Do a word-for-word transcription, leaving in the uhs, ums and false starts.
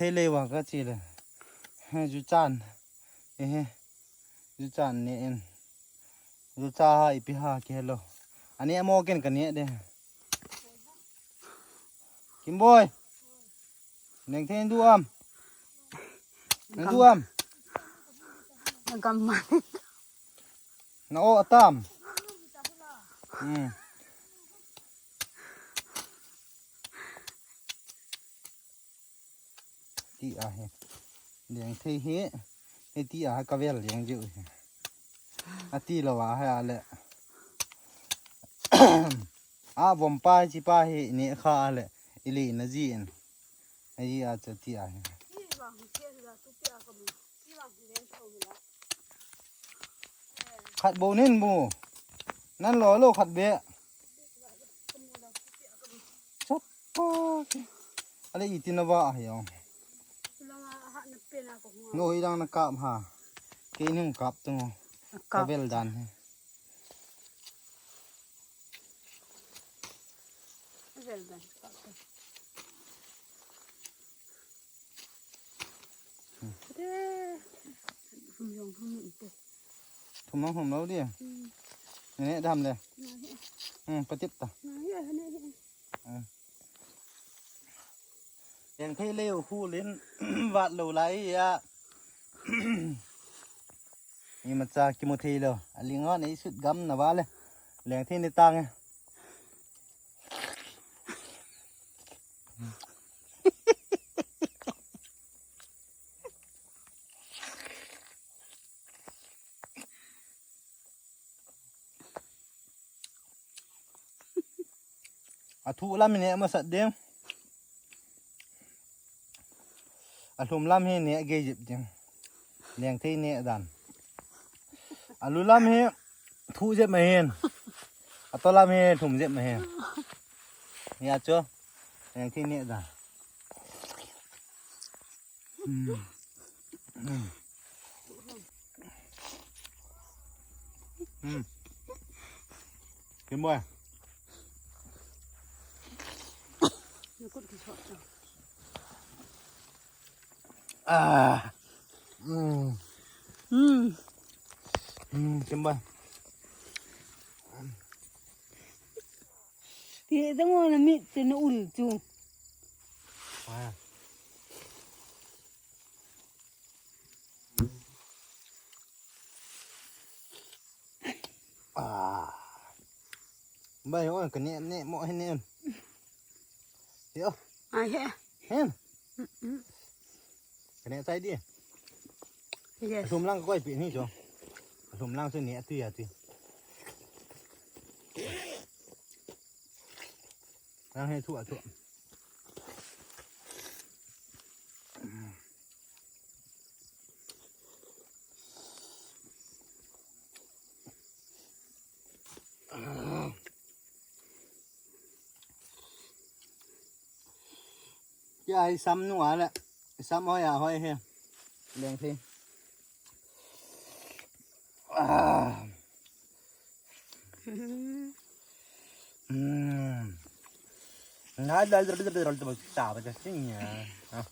Thei lei wa ka chi le. He ju chan. He he. Ju chan ne en. Ju cha ha ipi ha ke lo. Ani amo ken ka ne de. Kimboi. Neng thei du am. Neng du am. Gam man. Na o atam. Hmm. Ti a hi. Leng thei hi. Hi ti a ka vel leng jiu hi. A ti lo a hi a le. A vom pa chi pa hi ni kha a le. Ili na ji en. Ai a cha ti a hi. Khat bo nin bu. Nan lo lo khat be. Chapa. Ale iti na ba ahi o. No hi dang na kap ha. Ke ning kap tu. Ka vel dan hi. Vel dan kap tu. Te. Hum yong hum te. Thum hum lo dia. Hmm. Ne dam le. Hmm, patip ta. Hmm. Leng thei lei u hu len vat lo lai a. Imacha kimu thei lo. A ling a nei sut gam na va le. Leng thei ni tang e. A thu lam hi ne masat ding. A lhum lam hi ne gei jep ding. Leng thei ne dan. A lu lam hi thu jep ma hin. A to lam hi thum jep ma hin. Ni a chu. Leng thei ne dan. Hmm. Hmm. Hmm. Kim Boy. Ah. Hmm. Hmm. Hmm, Kim Boy. Ti dang na mit tu na ul tu. Ah. Ah. Bai ho ka ne ne mo he ne. Yo. Ai he. Hen. Ka ne chai di. Yes. Lhum lang koi pi ni cho. Lhum lang se ne atu ya ti. Lang he thu a thu. Kia hi sam nu a le. Sam hoi a hoi he. Leng thei. Ah. Hmm. Na da da da da da da da da da. Ah.